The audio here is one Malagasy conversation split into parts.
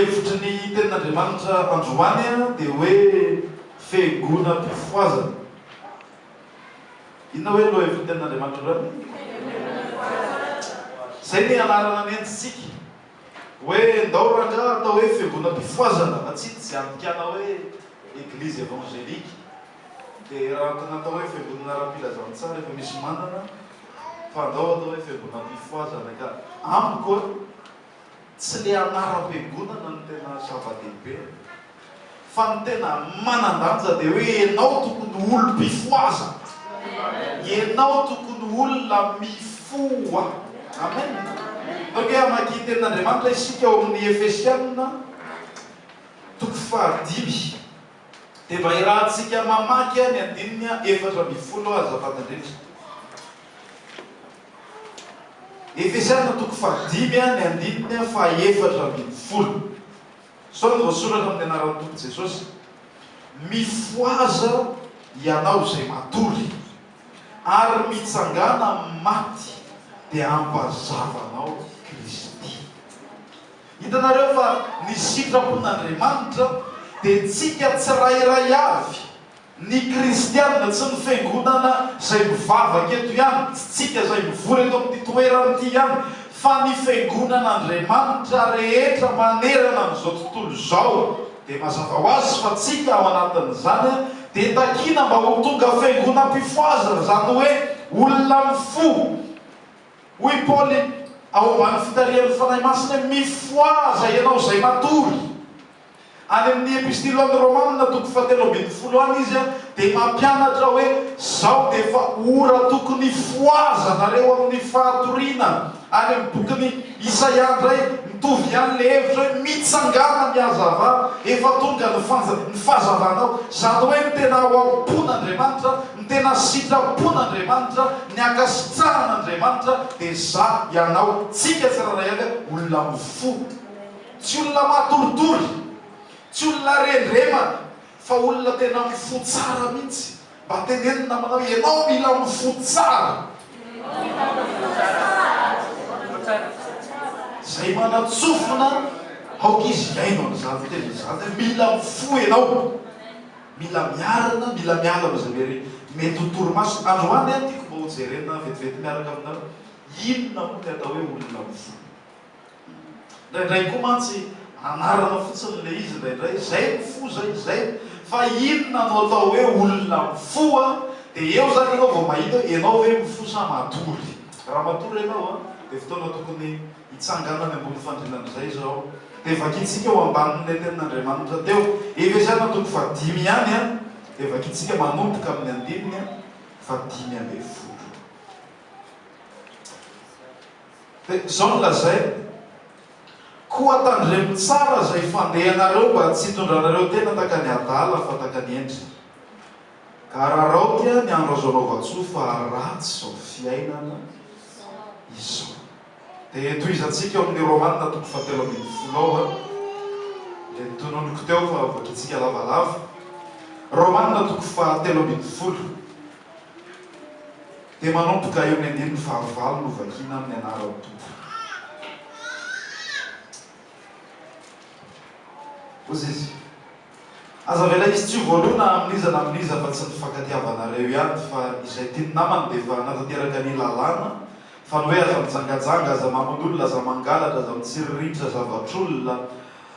Lohahevitry ny tenin'Andriamanitra androany dia hoe fiangonam-pifohazana. Inona hoe lohahevitry ny tenin'Andriamanitra androany? Izay ny anarana nentintsika hoe ndao rangaha atao hoe fiangonam-pifohazana fa tsy tsy andikana hoe Eglise évangélique. Dia raha tokony atao hoe fiangonana ara-pilazantsara efa misy manana fa andao atao hoe fiangonam-pifohazana ka amiko a! Tsy le anaram-piangonana no tena zava-dehibe fa ny tena manan-danja dia hoe ianao tokony ho olom-pifohazana, ianao tokony ho olona mifoha. Amen. Ok, hamaky tenin'Andriamanitra isika ao amin'ny Efesiana toko fahadimy. Dia mba irahantsika mamaky ny andininy 14 azafady indrindra. Efesiana toko fahadimy ny andininy faha-14. Izao no voasoratra amin'ny anaran'ny Tompo Jesosy, Mifohaza ianao izay matory, ary mitsangàna amin'ny maty, dia hampazava anao Kristy. Hitanareo fa ny sitrapon'Andriamanitra dia tsika tsirairay avy Ny kristiana, tsy ny fiangonana izay mivavaka eto ihany, tsy tsika izay mivory eto amin'ity toerana ity ihany, fa ny fiangonan'Andriamanitra rehetra manerana an'izao tontolo izao, dia mazava ho azy fa tsika ao anatin'izany dia takiana mba ho tonga fiangonam-pifohazana, izany hoe olona mifoha. Hoy Paoly ao ambany fitarihan'ny Fanahy Masina hoe, Mifohaza ianao izay matory. Any amin'ny Epistily ho an'ny Romana toko fahatelo ambin'ny folo any izy dia mampianatra hoe, Izao dia efa ora tokony hifohazanareo amin'ny fahatoriana. Any amin'ny bokin'i Isaia indray, mitovy ihany ilay hevitra hoe, Mitsangàna mihazavà, efa tonga ny ny fahazavanao. Izany hoe ny tena ao am-pon'Andriamanitra, ny tena sitrapon'Andriamanitra, ny ankasitrahan'Andriamanitra dia izaho, ianao, tsika tsirairay avy, olona mifoha. Tsy olona matoritory, tsy olona rendremana, fa olona tena mifoha tsara mihitsy. Mba teneno ny namanao hoe, ianao mila mifoha tsara. Izay manan-tsofina, aoka izy hihaino an'izany teny izany hoe, mila mifoha ianao. Mila miarina, mila miala amin'izay very mety ho torimaso. Androany aho tiako mba hojerena vetivety miaraka aminareo, inona moa ny atao hoe olona mifoha? Indraindray koa mantsy anarana fotsiny ilay izy indraindray, izay mifoha izay, izay, fa inona no atao hoe olona mifoha, dia eo izany ianao vao mahita hoe ianao ve mifoha sa matory. Raha matory ianao an, dia fotoana tokony hitsanganana ambony fandriana amin'izay izao. Dia vakintsika eo ambanin'ilay tenin'Andriamanitra teo, Efesiana toko fahadimy ihany an, dia vakintsika manomboka amin'ny andininy fahadimy ambin'ny folo. Dia izao no lazainy, Koa tandremo tsara izay fandehanareo mba tsy hitondranareo tena tahaka ny adala fa tahaka ny hendry. Ka araraoty ny andro azo anaovan-tsoa fa ratsy izao fiainana izao. Dia tohizantsika ao amin'ny Romana toko fahatelo ambin'ny folo ao ilay notononiko teo fa vakintsika lavalava. Romana toko fahatelo ambin'ny folo. Dia manomboka eo amin'ny andininy fahavalo no vakiana amin'ny anaran'ny Tompo. Hozy izy, Aza avela hisy tsy ho voaloa na amin'iza na amin'iza afa-tsy ny fifankatiavanareo ihany, fa izay tia ny namany dia efa nanatanteraka ny lalàna, fa ny hoe aza mijangajanga, aza mamono olona, aza mangalatra, aza mitsiriritra zavatr'olona,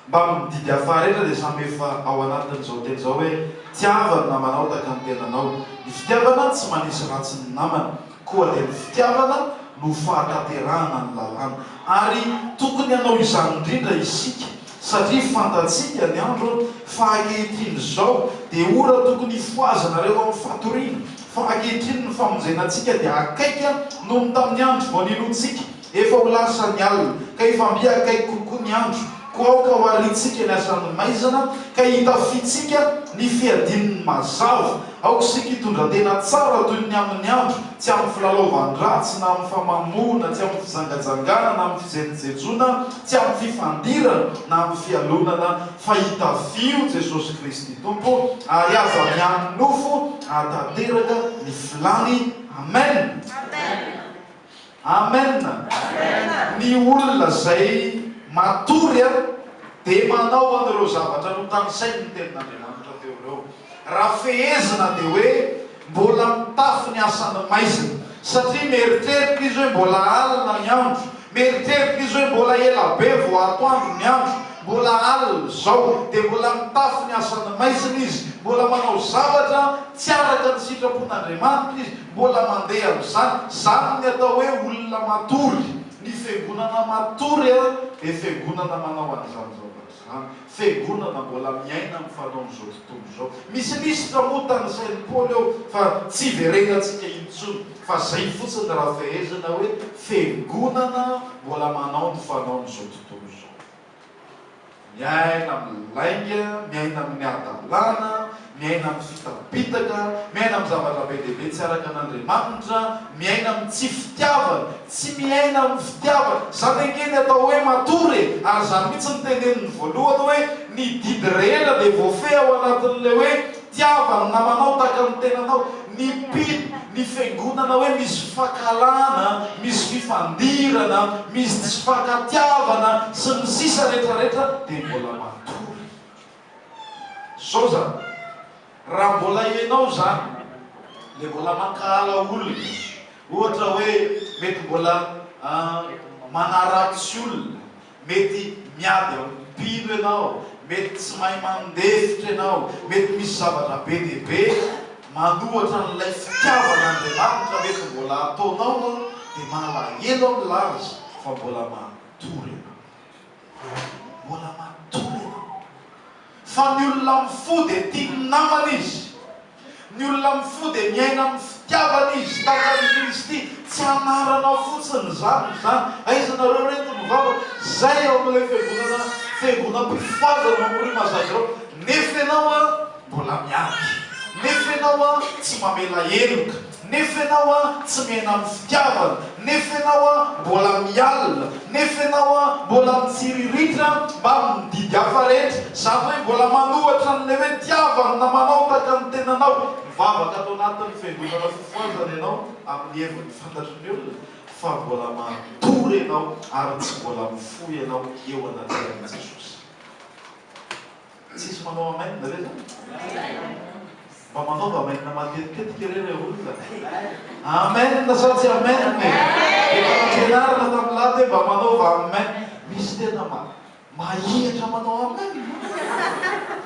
Mbamin'ny didy hafa rehetra dia samy efa ao anatin'izao teny izao hoe, Tiava ny namanao tahaka ny tenanao. Ny fitiavana tsy manisy ratsy ny namana. Koa dia ny fitiavana no fahatanterahana ny lalàna. Ary tokony hanao izany indrindra isika, satria fantatsika ny andro, fa ankehitriny izao dia ora tokony hifohazanareo amin'ny fatoriana, fa ankehitriny ny famonjena antsika dia akaiky noho ny tamin'ny andro vao ninoantsika. Efa ho lasa ny alina, ka efa mby akaiky kokoa ny andro, koa aoka ho arintsika ny asan'ny maizina, ka hitafiantsika ny fiadian'ny mazava. Aoka isika hitondra tena tsara toy ny amin'ny andro, tsy amin'ny filalaovan-dratsy, na amin'ny famamoana, tsy amin'ny fijangajangana, na amin'ny fijejojejoana, tsy amin'ny fifandirana, na amin'ny fialonana, fa hitafio Jesosy Kristy Tompo, ary aza miahy nofo hahatanteraka ny filàny. Amen. Amen! Ny olona zay matory an! Dia manao an'ireo zavatra notanisain'ny Tenin'Andriamanitra teo ireo. Raha fehezina dia hoe mbola mitafy ny asan'ny maizina. Satria mieritreritra izy hoe mbola alina ny andro. Mieritreritra izy hoe mbola ela be vao atoandro ny andro. Mbola alina izao. Dia mbola mitafy ny asan'ny maizina izy. Mbola manao zavatra tsy araka ny sitrapon'Andriamanitra izy. Mbola mandeha amin'izany. Izany ny atao hoe olona matory. Ny fiangonana matory dia fiangonana manao an'izany zavatra izany. Fiangonana mbola miaina amin'ny fanaon'izao tontolo izao. Misy lisitra moa tanisain'i Paoly eo fa tsy hiverenantsika intsony fa izay fotsiny raha fehezina hoe fiangonana mbola manao ny fanaon'izao tontolo izao. Miaina amin'ny lainga, miaina amin'ny hadalana, miaina amin'ny fitapitaka, miaina amin'ny zavatra be dia be tsy araka an'Andriamanitra, miaina amin'ny tsy fitiavana, tsy miaina amin'ny fitiavana. Izany ange ny atao hoe matory e! Ary izany mihitsy no teneniny voalohany hoe ny didy rehetra dia voafehy ao anatin'ilay hoe tiava ny namanao tahaka ny tenanao. Ny mpino, ny fiangonana hoe misy fankahalana, misy fifandirana, misy tsy fankatiavana sy ny sisa rehetra rehetra dia mbola matory. Zao zany, raha mbola ianao zany le mbola mankahala olona, ohatra hoe mety mbola manaratsy olona, mety miady amin'ny mpino ianao, mety tsy mahay mandefitra ianao, mety misy zavatra be dia be manohatra an'ilay fitiavan'Andriamanitra mety mbola ataonao dia malahelo aho milaza fa mbola matory ianao. Mbola matory ianao. Fa ny olona mifoha dia tia ny namany izy. Ny olona mifoha dia miaina amin'ny fitiavana izy, tahaka an'i Kristy. Tsy anarana fotsiny izany izany. Aiza nareo reto mivavaka? Zay ao amin'ilay fiangonana, fiangonam-pifohazana ao amin'ny rue Mazagro. Nefa ianao an, mbola miady. Nefa ianao an, tsy mamela heloka. Nefa ianao an tsy miaina amin'ny fitiavana, nefa ianao an mbola mialona, nefa ianao an mbola mitsiriritra mbamin'ny didy hafa rehetra, izany hoe mbola manohatra an'ilay hoe tiava ny namanao tahaka ny tenanao. Mivavaka ato anatin'ny fiangonana fifohazana ianao amin'ny heviny fantatry ny olona fa mbola matory ianao ary tsy mbola mifoha ianao eo anatrehan'i Jesosy. Tsisy manao amen ve zany? Mba manaova amen matetitetika re re olona e! Amen sa tsy amen e? Efa nampianarina tamin'ny lahy hoe mba manaova amen. Misy tena mahihitra manao amen.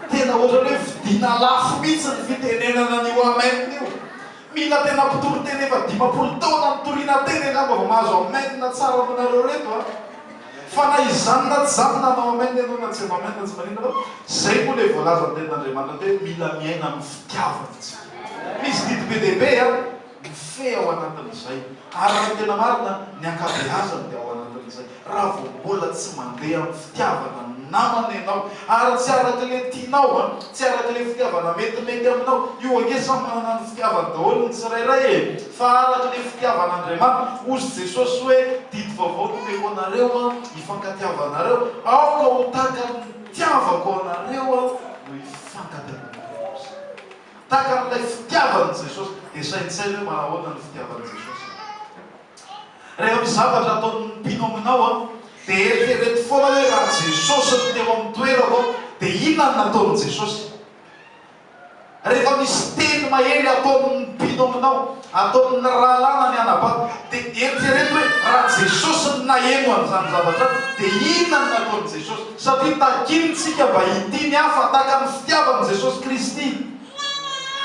Tena ohatran'ny hoe vidiana lafo mihitsy ny fitenenana an'io amen io. Mila tena mpitory teny efa 50 taona nitoriana teny angamba vao mahazo amen tsara aminareo reto a! Fa na izany na tsy izany na hanao amen ianao na tsy hanao amen tsy maninona fa zay moa ilay voalazan'ny tenin'Andriamanitra teo hoe mila miaina amin'ny fitiavana isika. Misy didy be dia be a! Mifehy ao anatin'izay. Ary raha ny tena marina ny ankabeazany dia ao anatin'izay. Raha vao mbola tsy mandeha amin'ny fitiavana ny namana ianao, ary tsy araka ilay tianao an, tsy araka ilay fitiavana metimety aminao, io ange samy manana ny fitiavany daholo ny tsirairay e, fa araka ilay fitiavan'Andriamanitra, hozy Jesosy hoe, didy vaovao no omeko anareo an, hifankatiavanareo, aoka ho tahaka ny nitiavako anareo an, no hifankatiavanareo kosa. Tahaka an'ilay fitiavan'i Jesosy, dia saintsaino hoe manahoana ny fitiavan'i Jesosy. Rehefa misy zavatra ataon'ny mpino aminao an, dia eritrereto foana hoe raha Jesosy no teo amin'ny toerako an, dia inona no nataon'i Jesosy? Rehefa misy teny mahery ataon'ny mpino aminao, ataon'ny rahalahy na ny anabavy, dia eritrereto hoe raha Jesosy no naheno an'izany zavatra izany, dia inona no nataon'i Jesosy? Satria takintsika mba hitia ny hafa tahaka ny fitiavan'i Jesosy Kristy.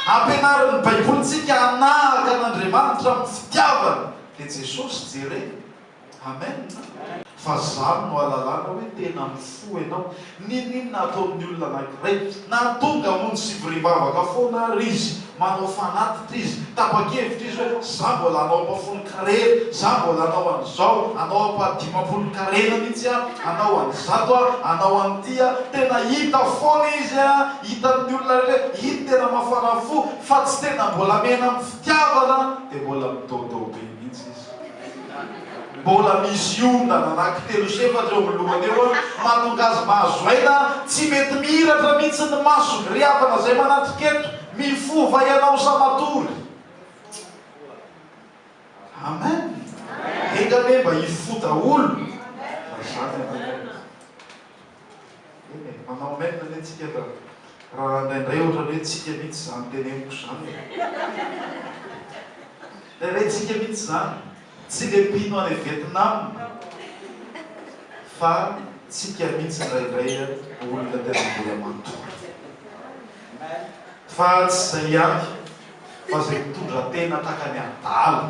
Ampianarin'ny Baiboly tsika hanahaka an'Andriamanitra amin'ny fitiavana. Dia Jesosy jerena. Amen. Fa zany no ahalalana hoe tena mifoha ianao. N'inon'inona ataon'ny olona anankiray, na tonga hamonjy fivoriam-bavaka foana ary izy, manao fanatitra izy, tapa-kevitra izy hoe za mbola hanao ampahafolon-karena, za mbola hanao an'izao, hanao ampahadimampolon-karena mihitsy aho, hanao an'izato aho, hanao an'ity aho, tena hita foana izy an, Hitan'ny olona rehetra hoe iny tena mafana fo fa tsy tena mbola miaina amin'ny fitiavana dia mbola midôdô be mihitsy izy. Mbola misy ondana anankitelo sy efatra eo amin'ny lohany eo mahatonga azy mahazo aina, tsy mety mihiratra mihitsy ny masony. Ry havana izay manatrika eto, mifoha ianao sa matory? Amen! Enga anie mba hifoha daholo fa izany ianareo. Manao amen anie tsika fa raha indraindray ohatran'ny hoe tsika mihitsy izany teneniko izany e. Indraindray tsika mihitsy izany. Tsy le mpino any Vietnam fa tsika mihitsy indraindray olona tena mbola matory. Fa tsy izay ihany fa izay mitondra tena tahaka ny adala.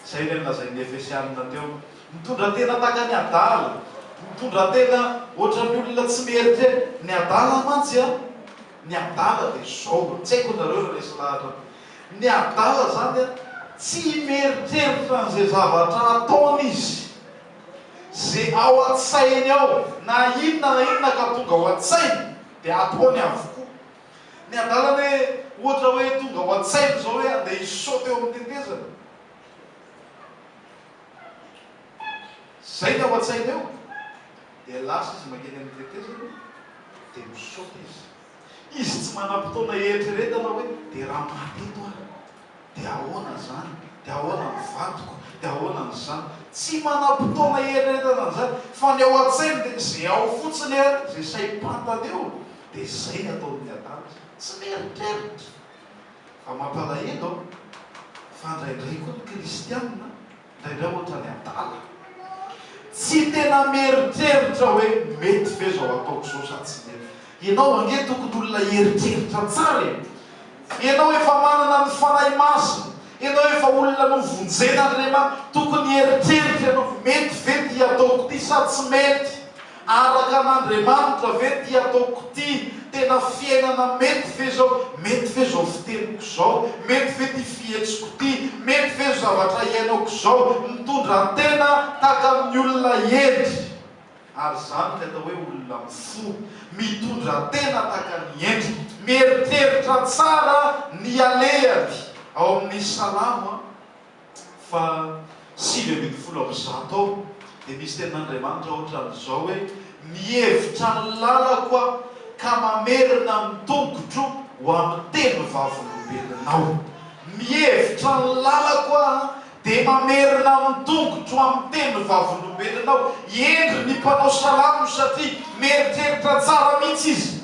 Izay ilay nolazain'ny Efesianina teo. Mitondra tena tahaka ny adala. Mitondra tena ohatran'ny olona tsy mieritreritra. Ny adala mantsy an, ny adala dia izao, tsy haiko nareo raha resy lahatra. Ny adala izany an, tsy mieritreritra an'izay zavatra ataony izy. Izay ao an-tsainy ao, na inona na inona ka tonga ao an-tsainy dia ataony avokoa. Ny adala anie ohatra hoe tonga ao an-tsainy izao hoe andeha hisaoty eo amin'ny tetezana. Izay ny ao an-tsainy eo, dia lasa izy mankeny amin'ny tetezana dia misaoty izy. Izy tsy manam-potoana hieritreretana hoe dia raha maty eto aho dia ahoana izany, dia ahoana ny vadiko, dia ahoana ny zanako. Tsy manam-potoana hieritreretana an'izany fa ny ao an-tsainy dia izay ao fotsiny ary, izay saim-pantany eo dia izay ny ataon'ny adala. Tsy mieritreritra. Fa mampalahelo fa indraindray koa ny kristiana Indraindray ohatran'ny adala. Tsy tena mieritreritra hoe mety ve izao ataoko izao sa tsy mety. Ianao ange tokony olona hieritreritra tsara e! Ianao efa manana ny Fanahy Masina, ianao efa olona novonjen'Andriamanitra, tokony hieritreritra ianao, mety ve ity ataoko ity sa tsy mety? Araka an'Andriamanitra ve ity ataoko ity? Tena fiainana mety ve izao? Mety ve izao fiteniko izao? Mety ve ity fihetsiko ity? Mety ve izao zavatra iainako izao? Mitondra tena tahaka ny olona hendry. Ary izany ny atao hoe olona mifoha. Mitondra tena tahaka ny hendry. Mieritreritra tsara ny alehany. Ao amin'ny Salamo. Fa 119 ao dia misy tenin'Andriamanitra ohatran'izao hoe, Mihevitra ny lalako aho ka mamerina ny tongotro ho amin'ny teny vavolombelonao. Mihevitra ny lalako aho dia mamerina ny tongotro amin'ny teny vavolombelonao. Hendry ny mpanao salamo satria mieritreritra tsara mihitsy izy.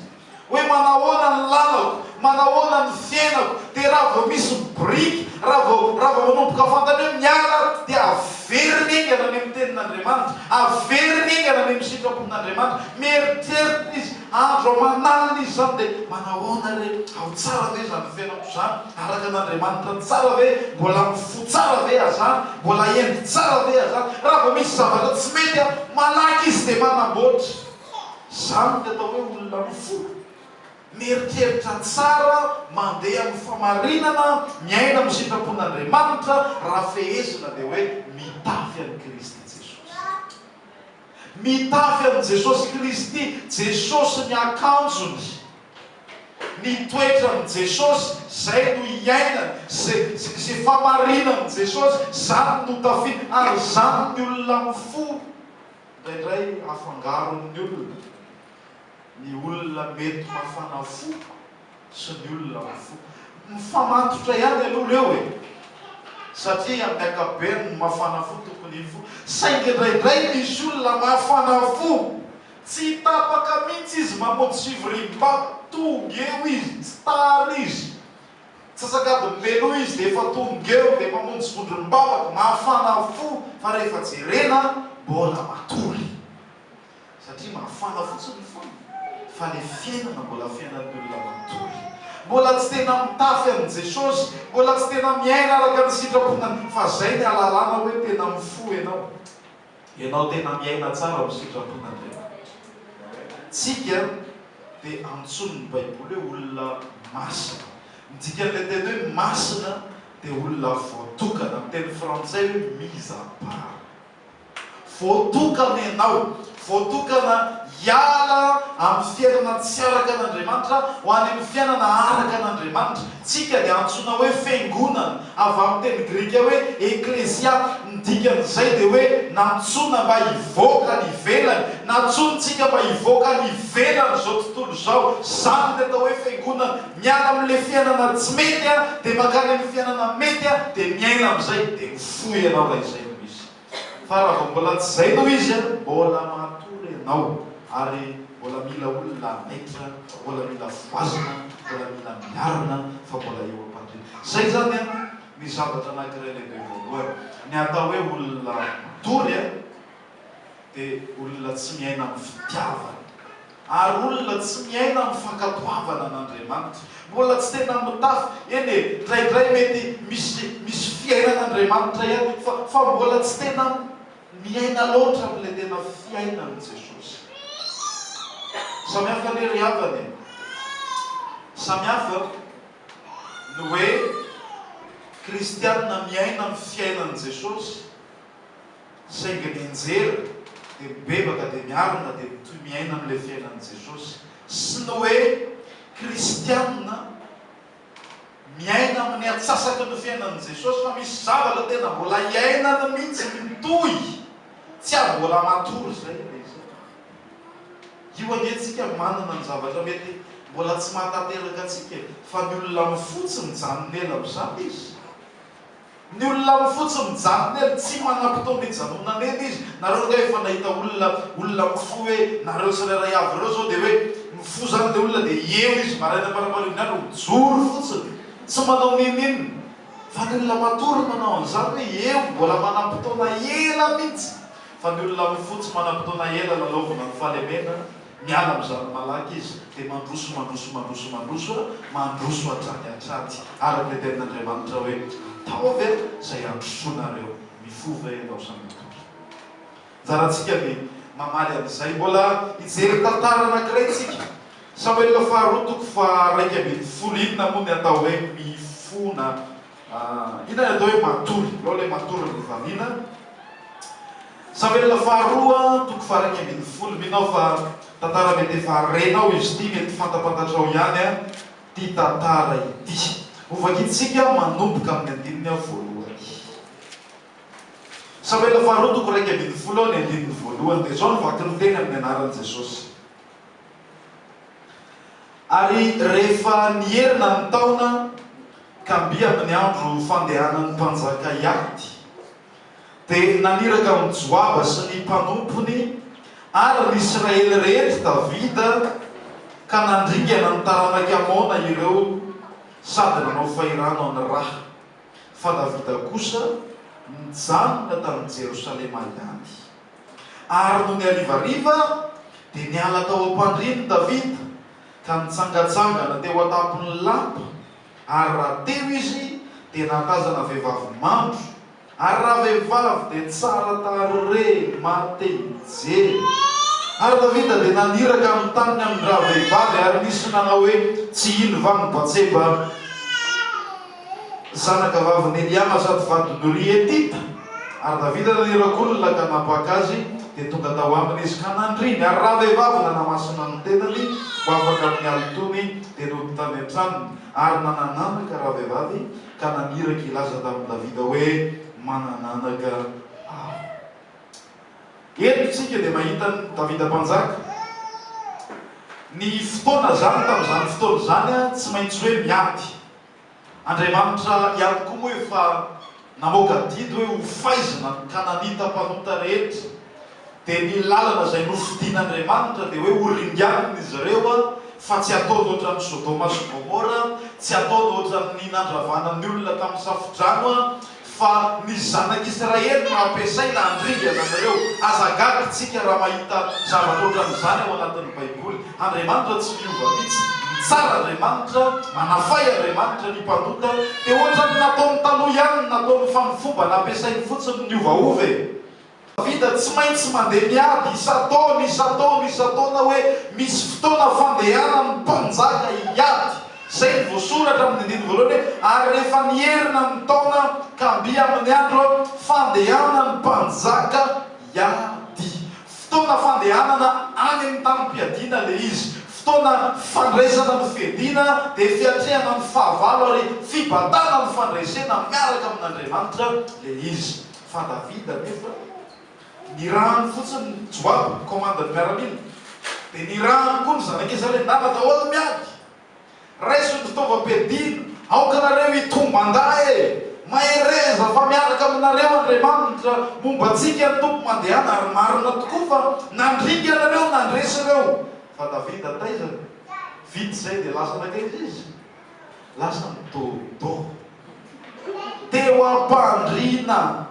Hoe manahoana ny lalako, manahoana ny fiainako, dia raha vao misy mibiriky, raha vao raha vao manomboka fantany hoe miala dia averiny haingana any amin'ny tenin'Andriamanitra, averiny haingana any amin'ny sitrapon'Andriamanitra, mieritreritra izy, andro aman'alina izy izany dia manahoana re, ao tsara ve izany fiainako izany, araka an'Andriamanitra tsara ve, mbola mifoha tsara ve aho izany, mbola hendry tsara ve aho izany, raha vao misy zavatra tsy mety malaky izy dia manamboatra. Izany ny atao hoe olona mifoha, mieritreritra tsara, mandeha amin'ny famarinana, miaina amin'ny sitrapon'Andriamanitra, raha fehezina dia hoe mitafy an'i Kristy Jesosy. Mitafy an'i Jesosy Kristy, Jesosy ny akanjony, ny toetran'i Jesosy, izay no iainany, izay, izay famarinan'i Jesosy, izany no tafiny, ary izany ny olona mifoha. Indraindray afangaron'ny olona ny olona mety mafana fo sy ny olona mifoha. Mifamatotra ihany aloha ireo e! Satria amin'ny ankapobeny ny mafana fo tokony hifoha. Saingy indraindray misy olona mafana fo, tsy tapaka mihitsy izy mamonjy fivoriam-ba, tonga eo izy, tsy tara izy. Tsasak'adiny meloa izy dia efa tonga eo dia mamonjy vondrom-bavaka, mafana fo fa rehefa jerena mbola matory. Satria mafana fotsiny ny fony fa le fiainana mbola fiainan'ny olona matory. Mbola tsy tena mitafy an'i Jesosy, mbola tsy tena miaina araka ny sitraponany fa zay ny ahalalana hoe tena mifoha ianao. Ianao tena miaina tsara amin'ny sitrapon'Andriamanitra. Tsika dia antsoin'ny Baiboly hoe olona masina. Ny dikan'ilay teny hoe masina dia olona voatokana, amin'ny teny frantsay hoe mis à part. Voatokana ianao, voatokana hiala amin'ny fiainana tsy araka an'Andriamanitra ho any amin'ny fiainana araka an'Andriamanitra. Tsika dia antsoina hoe fiangonana, avy amin'ny teny grika hoe ekklesia, ny dikan'izay dia hoe nantsoina mba hivoaka any ivelany, nantsointsika mba hivoaka any ivelan'izao tontolo izao, izany ny atao hoe fiangonana, miala amin'ilay fiainana tsy mety dia mankany amin'ny fiainana mety dia miaina amin'izay, dia mifoha ianao raha izay no izy. Fa raha vao mbola tsy izay no izy, mbola matory ianao. Ary mbola mila olona hanaitra, mbola mila voazina, mbola mila miarina fa mbola eo am-pandriana. Izay izany an, ny zavatra anankiray lehibe voalohany. Ny atao hoe olona mitory an, dia olona tsy miaina amin'ny fitiavana. Ary olona tsy miaina amin'ny fankatoavana an'Andriamanitra. Mbola tsy tena mitafy, eny e, indraindray mety misy misy fiainan'Andriamanitra ihany, fa fa mbola tsy tena miaina loatra amin'ilay tena fiainan'i Jesosy. Samy hafa anie ry havana e! Samy hafa ny hoe kristiana miaina amin'ny fiainan'i Jesosy, saingy mianjera dia mibebaka dia miarina dia mitohy miaina amin'ilay fiainan'i Jesosy, sy ny hoe kristiana miaina amin'ny antsasaky ny fiainan'i Jesosy fa misy zavatra tena mbola iainany mihitsy mitohy, tsy ary mbola matory izay ilay izy. Io ange tsika manana ny zavatra mety mbola tsy mahatanteraka antsika e, fa ny olona mifoha tsy mijanona ela amin'izany izy. Ny olona mifoha tsy mijanona ela, tsy manam-potoana hijanonana ela izy. Nareo angaha efa nahita olona olona mifoha hoe nareo tsirairay avy ireo zao dia hoe mifoha zany ilay olona dia eo izy maraina maraimaraina andro mijoro fotsiny, tsy manao n'inon'inona. Fa ny olona matory manao an'izany hoe eo mbola manam-potoana ela mihitsy. Fa ny olona mifoha tsy manam-potoana ela lalaovina ny fahalemena, Miala amin'izany malaky izy, dia mandroso, mandroso, mandroso, mandroso, mandroso hatrany hatrany. Araka ilay tenin'Andriamanitra hoe, Ataovy izay handrosoanareo. Mifoha ve ianao sa mitory? Anjarantsika ny mamaly an'izay. Mbola hijery tantara anankiray isika. Samoela faharoa toko faha-11. Inona moa ny atao hoe mifona? Inona ny atao hoe matory? Aleo ilay matory no valiana. Samoela faharoa toko faha-11. Mino aho fa tantara mety efa renao izy ity, mety fantapantatrao ihany ity tantara ity. Hovakintsika manomboka amin'ny andininy voalohany. Samoela faharoa toko 11 ny andininy voalohany. Dia izao no vakin'ny teny amin'ny anaran'i Jesosy. Ary rehefa niherina ny taona, ka mby amin'ny andro fandehanan'ny mpanjaka hiady, dia naniraka an'i Joaba sy ny mpanompony ary ny Israely rehetra Davida, ka nandringana ny taranak'i Amona ireo sady nanao fahirano an'i Raha. Fa Davida kosa nijanona tany Jerosalema ihany. Ary nony harivariva, dia niala tao am-pandriany Davida, ka nitsangantsangana teo an-tampon'ny lapa, ary raha teo izy, dia nahatazana vehivavy mandro, ary ravehivavy dia tsara tarehy maha-te-hijery. Ary Davida dia naniraka hanontany ny amin-dravehivavy, ary nisy nanao hoe, Tsy iny va ny Batseba? Zanaka vavin'i Eliama sady vadin'i Oria Hetita. Ary Davida naniraka olona ka nampaka azy, dia tonga tao aminy izy ka nandriny. Ary ravehivavy nanamasina ny tenany ho afaka amin'ny halotoany, dia nody tany an-tranony. Ary nanan'anaka ravehivavy, ka naniraka hilaza tamin'i Davida hoe, Manan'anaka aho. Eto isika dia mahita an'i Davida Mpanjaka. Ny fotoana izany, tamin'izany fotoana izany, tsy maintsy hoe miady. Andriamanitra ihany koa moa efa namoaka didy hoe ho faizina ny Kananita mpanota rehetra. Dia ny lalana izay nofidin'Andriamanitra dia hoe ho ringanina izy ireo fa tsy ataony ohatran'i Sodoma sy Gomora, tsy ataony ohatran'ny nandravana ny olona tamin'ny safodrano, Fa ny zanak'Israely no ampiasaina handringana an'ireo. Aza gaga isika raha mahita zavatra ohatran'izany ao anatin'ny Baiboly. Andriamanitra tsy miova mihitsy. Mitsara Andriamanitra, manafay Andriamanitra ny mpanota. Dia ohatran'ny nataony taloha ihany ny nataony fa ny fomba nampiasainy fotsiny no niovaova e. Davida tsy maintsy mandeha miady isan-taona, isan-taona, isan-taona hoe misy fotoana fandehanan'ny mpanjaka hiady. Izay no voasoratra amin'ny andininy voalohany hoe, Ary rehefa niherina ny taona ka mby amin'ny andro fandehanan'ny mpanjaka hiady. Fotoana fandehanana any amin'ny tanim-piadiana ilay izy. Fotoana fandraisana ny fiadiana dia fiatrehana ny fahavalo ary fibatana ny fandresena miaraka amin'Andriamanitra ilay izy. Fa Davida anefa nirahany fotsiny Joaba, komandin'ny miaramila, dia nirahany koa ny zanak'Israely, Ndana daholo miady! Raiso ny fitaovam-piadiana, aoka nareo hitomban-dahy e! Mahereza fa miaraka aminareo Andriamanitra, momba antsika ny Tompo mandehana ary marina tokoa fa nandringana ireo, nandresy ireo. Fa Davida taiza? Vita izay dia lasa nankaiza izy? Lasa nidôdô. Teo am-pandriana.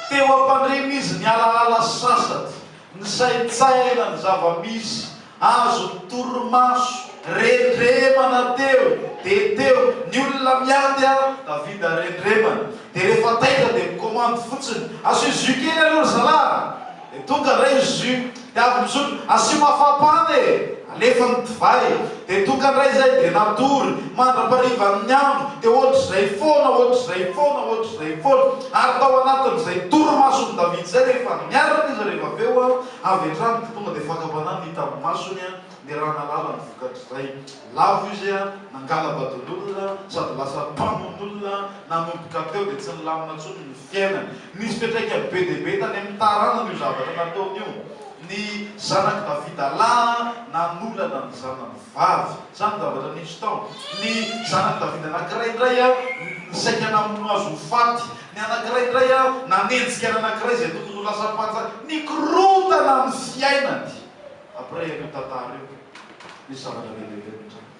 Teo am-pandriana izy nialaala sasatra, nisaintsaina ny zava-misy, azony torimaso, rendremana teo dia teo, ny olona miady a, Davida rendremana, dia rehefa taitra dia mikomandy fotsiny, asio jus kely aloha ry zalahy a! Dia tonga indray ny jus, dia avy misotro, asio mafapana e! Alefa ny divay, dia tonga indray izay, dia natory, mandra-paharivan'ny andro, dia ohatr'izay foana, ohatr'izay foana, ohatr'izay foana. Ary tao anatin'izay torimason'i Davida izay, rehefa niaraka izy rehefa avy eo, avy hatrany dia tonga dia fakam-panahy ny hita amin'ny masony, ny rà nahalala ny vokatr'izay. Lavo izy, nangala-badin'olona, sady lasa mpamono olona, nanomboka teo dia tsy nilamina intsony ny fiainany. Nisy fiantraikany be dia be tany amin'ny taranany io zavatra nataony io. Ny zanak'i Davida lahy nanolana ny zanany vavy. Izany ny zavatra nisy tao. Ny zanak'i Davida anankiray indray nisaika namono azy ho faty. Ny anankiray indray nanenjika ny anankiray izay tokony ho lasa mpanjaka. Nikorontana ny fiainany. Après an'io tantara io, nisy zavatra be dia be nitranga.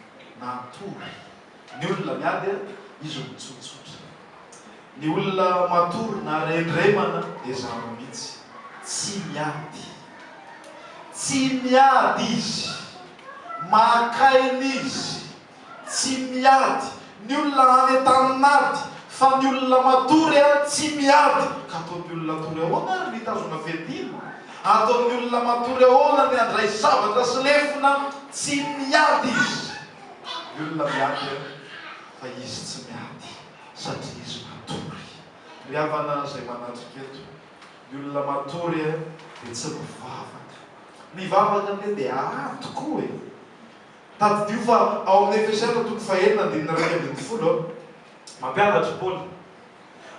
Natory ny olona miady, izy mitsotsotra. Ny olona matory na rendremana dia zany mihitsy. Tsy miady. Tsy miady izy. Maka aina izy. Tsy miady. Ny olona any an-tanin'ady. Fa ny olona matory tsy miady. Ka ataon'ny olona atory ahoana ary ny hitazona fiadiana? Ataon'ny olona matory ahoana ny handray sabatra sy lefona? Tsy miady izy. Ny olona miady fa izy tsy miady. Satria izy matory. Ry havana izay manatrika eto, ny olona matory dia tsy mivavaka. Mivavaka anie dia ady koa e! Tadidio fa ao amin'ny Efesiana toko fahenina andininy 11, mampianatra i Paoly,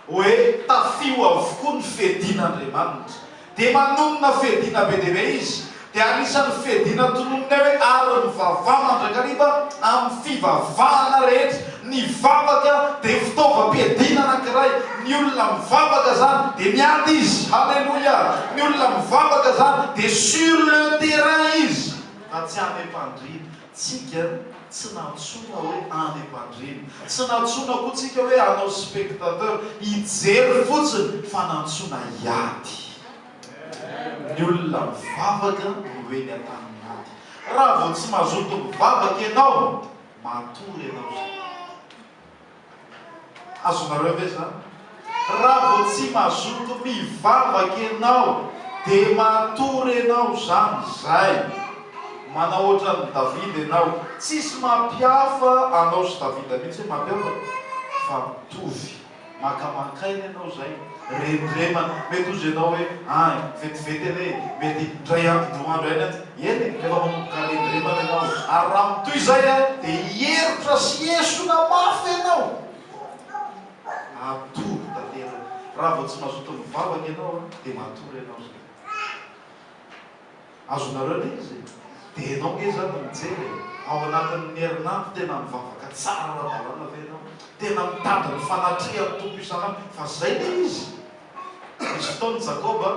Hoe tafio avokoa ny fiadian'Andriamanitra. Dia manonona fiadiana be dia be izy. Dia anisan'ny fiadiana tononiny ao hoe ary mivavaha mandrakariva amin'ny fivavahana rehetra. Ny vavaka dia fitaovam-piadiana anankiray. Ny olona mivavaka izany dia miady izy. Haleloia! Ny olona mivavaka izany dia sur le terrain izy fa tsy any am-pandriana. Tsika tsy nantsoina hoe any am-pandriana. Tsy nantsoina koa tsika hoe hanao spectateur, hijery fotsiny fa nantsoina hiady. Ny olona mivavaka no eny an-tanin'ady. Raha vao tsy mazoto mivavaka ianao, matory ianao izay. Azonareo ve zany? Raha vao tsy mazoto mivavaka ianao dia matory ianao zany zay. Manao ohatran'i Davida ianao. Tsisy mampihafa anao sy Davida mihitsy hoe mampiavaka fa mitovy. Maka mankaina ianao zay. Rendremana. Mety hozy ianao hoe an, vetivety anie e, mety indray andro indroa andro ihany an. Eny e, rehefa manomboka rendremana ianao. Ary raha mitohy izay an, dia hierotra sy hiesona mafy ianao. Hatory tanteraka. Raha vao tsy mazoto mivavaka ianao an, dia matory ianao izay. Azonareo ilay izy e? Dia ianao nge izany no mijery e! Ao anatin'ny herinandro tena mivavaka tsara ara-dalàna ve ianao? Tena mitady ny fanatrehan'ny Tompo isan'andro? Fa izay ilay izy! Nisy fotoana i Jakoba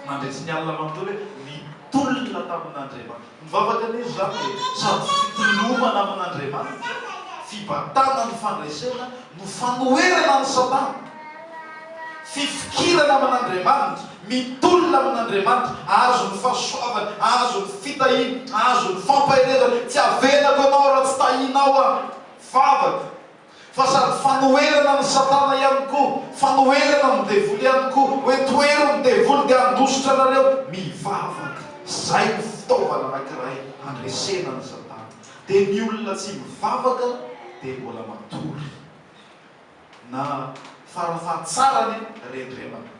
nandresy ny alina manontolo hoe nitolona tamin'Andriamanitra. Nivavaka anie izy izany e! Sady fitolomana amin'Andriamanitra, fibatana ny fandresena no fanoherana an'i Satana. Fifikirana amin'Andriamanitra, mitolona amin'Andriamanitra, ahazo ny fahasoavany, ahazo ny fitahiany, ahazo ny fampaherezany. Tsy avelako ianao raha tsy tahianao aho. Vavaka. Fa sady fanoherana an'i Satana ihany koa, fanoherana ny devoly ihany koa, hoe tohero ny devoly dia handositra anareo. Mivavaka. Izay no fitaovana anankiray handresena an'i Satana. Dia ny olona tsy mivavaka dia mbola matory. Na farafahatsarany rendremana.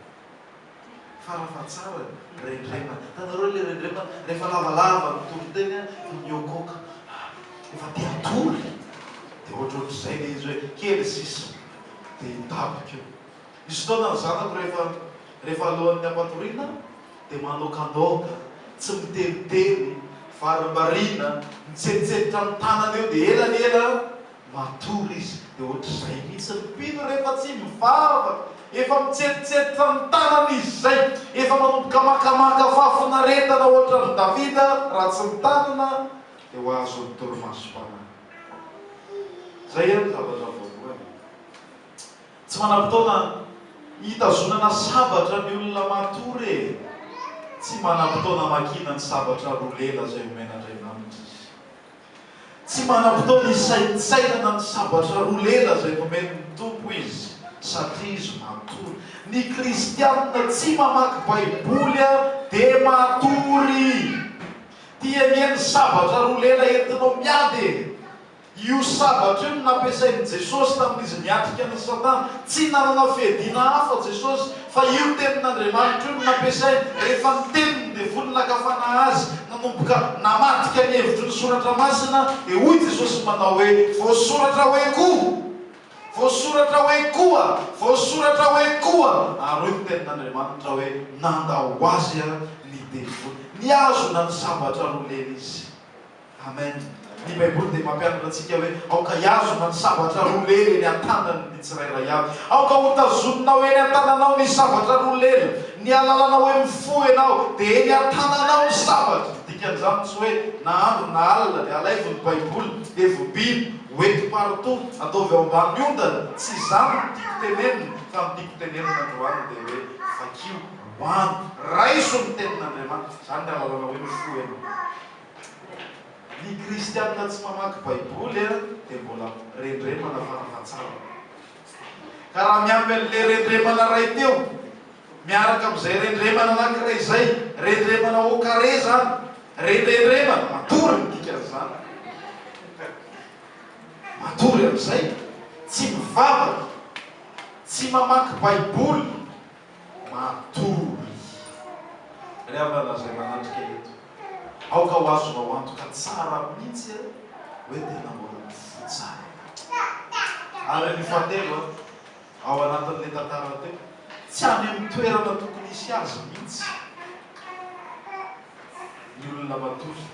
Farafahatsarany rendremana. Hitanareo ilay rendremana rehefa lavalava ny toriteny fa mihoakoaka. Efa te hatory. Dia ohatrohatr'izay ilay izy hoe kely sisa dia hidaboka eo. Nisy fotoana ny zanako rehefa rehefa alohan'ny hampatoriana dia manokanôka, tsy miteniteny, varimbariana, mitsenitsenitra ny tanany eo dia ela ny ela. Matory izy dia ohatr'izay mihitsy ny mpino rehefa tsy mivavaka, efa mitsetitsetitra ny tanany izy izay, efa manomboka makamaka fahafinaretana ohatran'i Davida raha tsy mitanana dia ho azon'ny torimasom-panahy. Izay ihany ny zavatra voalohany. Tsy manam-potoana hitazonana sabatra ny olona matory e! Tsy manam-potoana hamakiana ny sabatra roa lela izay omen'Andriamanitra izy. Tsy manam-potoana hisaintsainana ny sabatra roa lela izay nomen'ny Tompo izy, satria izy matory. Ny kristianina tsy mamaky Baiboly dia matory. Ity anie ny sabatra roa lela entinao miady e! Io sabatra io no nampiasain'i Jesosy tamin'izy niatrika an'i Satana. Tsy nanana fiadiana hafa Jesosy, fa io Tenin'Andriamanitra io no nampiasainy. Rehefa niteny ny devoly naka fanahy azy, nanomboka namadika ny hevitry ny Soratra Masina, dia hoy Jesosy manao hoe, Voasoratra hoe koa! Voasoratra hoe koa! Voasoratra hoe koa! Ary hoy ny Tenin'Andriamanitra hoe, Nandao azy ny devoly. Nihazona ny sabatra roa lela izy. Amen. Ny Baiboly dia mampianatra antsika hoe aoka hihazona ny sabatra roa lela eny an-tanany ny tsirairay avy. Aoka hotazoninao eny an-tananao ny sabatra roa lela. Ny alalana hoe mifoha ianao dia eny an-tananao ny sabatra. Ny dikan'izany tsy hoe na andro na alina dia alaivo ny Baiboly dia vobiana, hoento partout, ataovy ao ambany ondana. Tsy izany no tiako tenenina fa ny tiako tenenina androany dia hoe vakio, hoano, raiso ny tenin'Andriamanitra. Izany ny alalana hoe mifoha ianao. Ny kristianina tsy mamaky baiboly dia mbola rendremana farafahatsarany. Ka raha miampy an'ilay rendremana iray teo, miaraka amin'izay rendremana anankiray izay, rendremana au carré izany, rendrendremana, matory ny dikan'izany. Matory amin'izay, tsy mivavaka, tsy mamaky baiboly, Matory. Ry havana izay manatrika eto, aoka ho azonao antoka tsara mihitsy hoe tena mbola mifoha tsara ianao. Ary ny fahatelo, ao anatin'ilay tantara teo, tsy any amin'ny toerana tokony hisy azy mihitsy ny olona matory.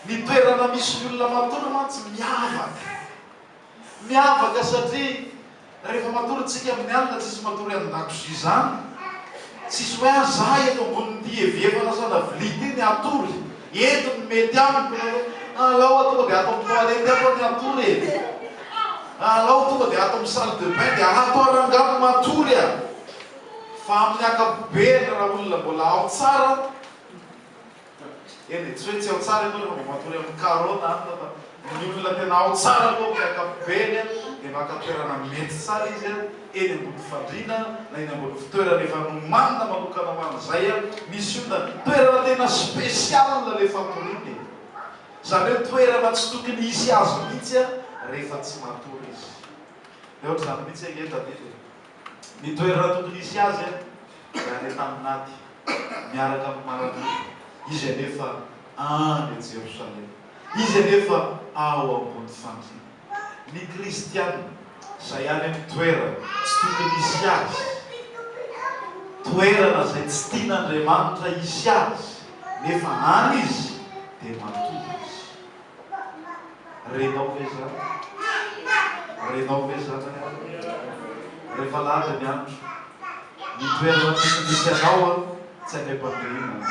Ny toerana misy ny olona matory mantsy miavaka. Miavaka satria rehefa matory tsika amin'ny alina tsisy matory an-dakozia izany, tsisy hoe ah za eto ambonin'ity evier fanasana vilia ity ny hatory, eto no mety amiko na hoe alao aho tonga dia ato amin'ny toilette ato aho ny hatory e, alao tonga dia ato amin'ny salle de bain dia ato aho rangahy no matory a! Fa amin'ny ankapobeny raha olona mbola ao tsara, Eny e, tsy hoe tsy ao tsara ianao rehefa mba matory amin'ny carreau na anona fa ny olona tena ao tsara aloha amin'ny ankapobeny dia maka toerana mety tsara izy eny ambony fandriana na eny ambony fitoerana efa nomanina manokana ho an'izay. Misy olona, toerana tena spécial ilay fatoriana e! Izany hoe toerana tsy tokony hisy azy mihitsy rehefa tsy matory izy. Dia ohatr'izany mihitsy ange David e! Ny toerana tokony hisy azy dia any an-tanin'ady. miaraka amin'ny maramila, izy anefa any Jerosalema, izy anefa ao ambony fandriana. Ny kristiana izay any amin'ny toerana tsy tokony hisy azy, toerana izay tsy tian'Andriamanitra hisy azy, nefa any izy dia matory izy. Renao ve izany? Renao ve izany ry havana? Rehefa alahady ny andro, ny toerana tokony hisy anao an, tsy any am-pandriana,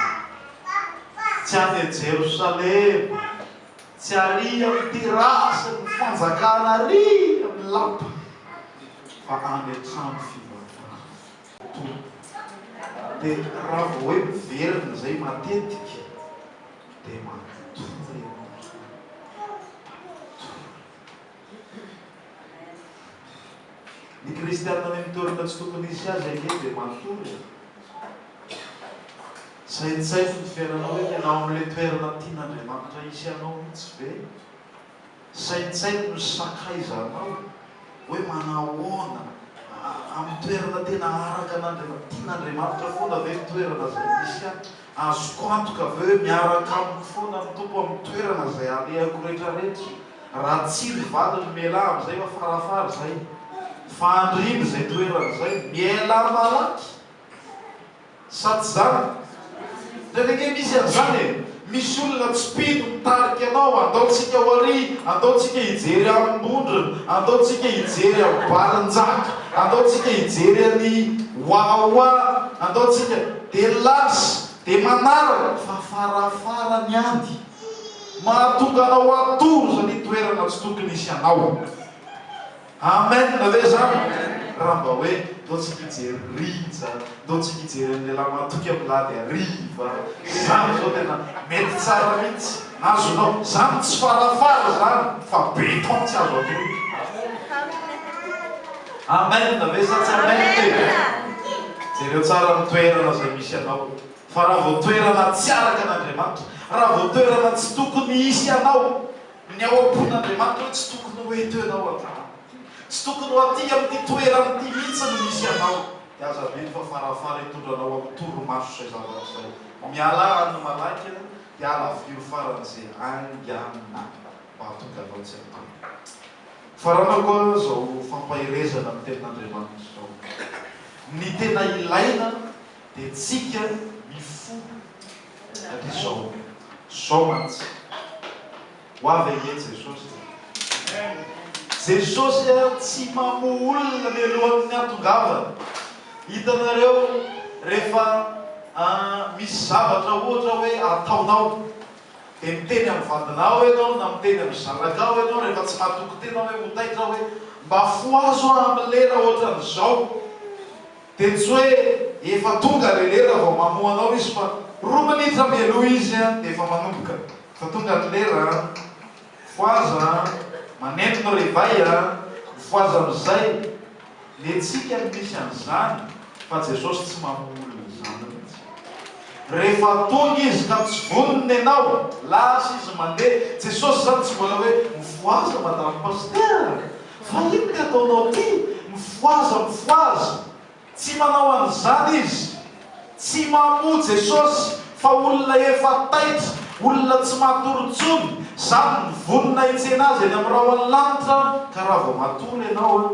tsy any Jerosalema, tsy ary amin'ny terasin'ny fanjakana ary amin'ny lapa, fa any an-trano fivavahana. Tompo. Dia raha vao hoe miverina izay matetika, Dia matory ianao ry Matory. Ny kristianina any amin'ny toerana tsy tokony hisy azy ange dia matory e. Saintsaino ny fiainanao hoe tena ao amin'ilay toerana tian'Andriamanitra hisy anao mihitsy ve? Saintsaino ny sakaizanao hoe manahoana, amin'ny toerana tena araka an'Andriamanitra, tian'Andriamanitra foana ve ny toerana izay misy ahy? Azoko antoka ve hoe miaraka amiko foana ny Tompo amin'ny toerana izay alehako rehetrarehetra? Raha tsia ny valiny, mialà amin'izay fa farafara izay. Fa andrimo izay toerana izay, mialà malaky! Sa tsy zany? Indraindray ange misy an'izany e! Misy olona tsy mpino mitarika anao, andao tsika ho ary, andao tsika hijery amim-bondrona, andao tsika hijery am barin-jaka, andao tsika hijery an'i Wawa, andao tsika, dia lasa, dia manaraka, fa farafara ny andy. Mahatonga anao hatory izany toerana tsy tokony hisy anao. Amen ve zany? Raha mba hoe ndao tsika hijery rija, ndao tsika hijery an'i lehilahy matoky amin'ny lahady hariva, zany zao tena mety tsara mihitsy, azonao, zany tsy farafara zany fa beton tsy azo atoroka. Amen ve sa tsy amen e? Jereo tsara ny toerana izay misy anao, fa raha vao toerana tsy araka an'Andriamanitra, raha vao toerana tsy tokony hisy anao, Ny ao am-pon'Andriamanitra hoe tsy tokony ho eto ianao androany. Tsy tokony ho aty amin'ity toerana ity mihitsy no misy anao. Dia aza adino fa farafara hitondra anao amin'ny torimaso izay zavatra izay. Mialà any malaky dia alaviro faran'izay haingana mba hahatonga anao tsy hatory. Faranako izao fampaherezana amin'ny tenin'Andriamanitra izao. Ny tena ilaina dia tsika mifoha satria zao zao mantsy ho avy anie Jesosy e! Jesosy tsy mamoa olona mialohan'ny hatongavany. Hitanareo rehefa misy zavatra ohatra hoe ataonao dia miteny amin'ny vadinao ianao na miteny amin'ny zanakao ianao rehefa tsy mahatoky tena hoe ho taitra hoe mba fohazo aho amin'ny lera ohatran'izao. Dia tsy hoe efa tonga le lera vao mamoha anao izy fa roa minitra mialoha izy dia efa manomboka. Efa tonga ny lera an! Mifohaza an! Maneno ny réveil an! Mifohaza amin'izay! Ny antsika no misy an'izany fa Jesosy tsy mamoha olona izany mihitsy. Rehefa tonga izy ka tsy vonona ianao, lasa izy mandeha. Jesosy izany tsy mbola hoe mifohaza madame pasitera! Fa inona ty ataonao ty? Mifohaza mifohaza! Tsy manao an'izany izy. Tsy mamoa Jesosy fa olona efa taitra, olona tsy matory intsony, zany mivonona hitsena azy eny amin'ny rahon'ny lanitra ka raha vao matory ianao an,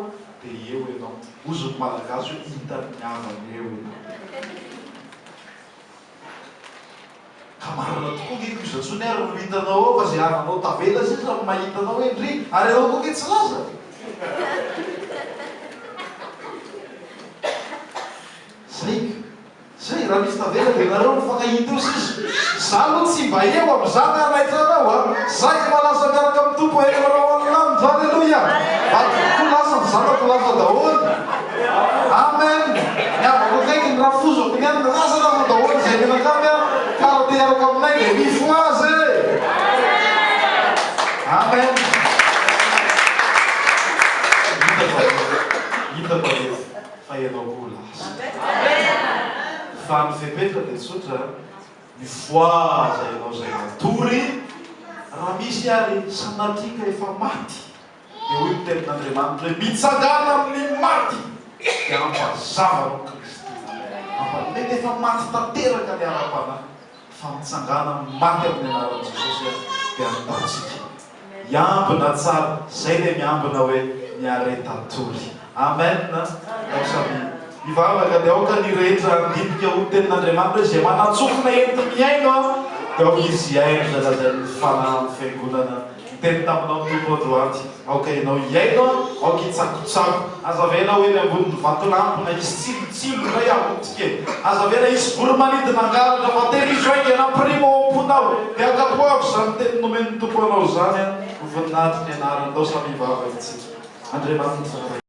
dia eo ianao. Hozy ny Malagasy hoe hitan'ny havany eo ianao. Ka marina tokoa nge ko iza tsony ary no hitanao ao fa ze havanao tavela sisa no mahita anao hoe ndry ary ianao koa nge tsy laza Zay ka! Zay, raha misy tavela dia nareo mifankahita eo sisa. Za aloha tsy mba eo amin'izany hanaitra anao a! Za efa lasa miaraka amin'ny Tompo eny amin'ny rahon'ny lanitra, Aleloia! Vadiko koa lasa, ny zanako lasa daholo. Amen! Ny havako akaiky, ny rafozako, ny anona, lasa lasa daholo izay mianakavy a! Ka raha te hiaraka aminay dia mifohaza e! Amen! Hitako aloha, hitako aloha fa ianao koa ho lasa. Fa ny fepetra dia tsotra, mifohaza ianao izay matory, raha misy ary sanatria ka efa maty, Dia hoy ny tenin'Andriamanitra hoe, Mitsangàna amin'ny maty, dia hampazava anao Kristy. Hampa, mety efa maty tanteraka ny ara-panahy, fa mitsangàna amin'ny maty amin'ny anaran'i Jesosy aho, dia andaotsika hiambina tsara, izay ilay miambina hoe miareta tory. Amen! Ndao samy hivavaka, dia aoka ny rehetra handinika ho tenin'Andriamanitra hoe, izay manan-tsofina enti-mihaino, dia aoka izy hihaino izay lazain'ny Fanahy amin'ny Fiangonana. Niteny taminao ny Tompo androany, Aoka ianao hihaino aho, aoka hitsakotsako. Aza avela ho eny ambonin'ny vatolampy na hisy tsilotsilo indray hamotika e! Aza avela hisy voro-manidina hangalatra fa tehirizo haingana ampirimo ao am-ponao, dia ankapoavo izany teny nomen'ny Tompo anao izany ho voninahitry ny anarany. Ndao samy hivavaka isika. Andriamanitra Ray.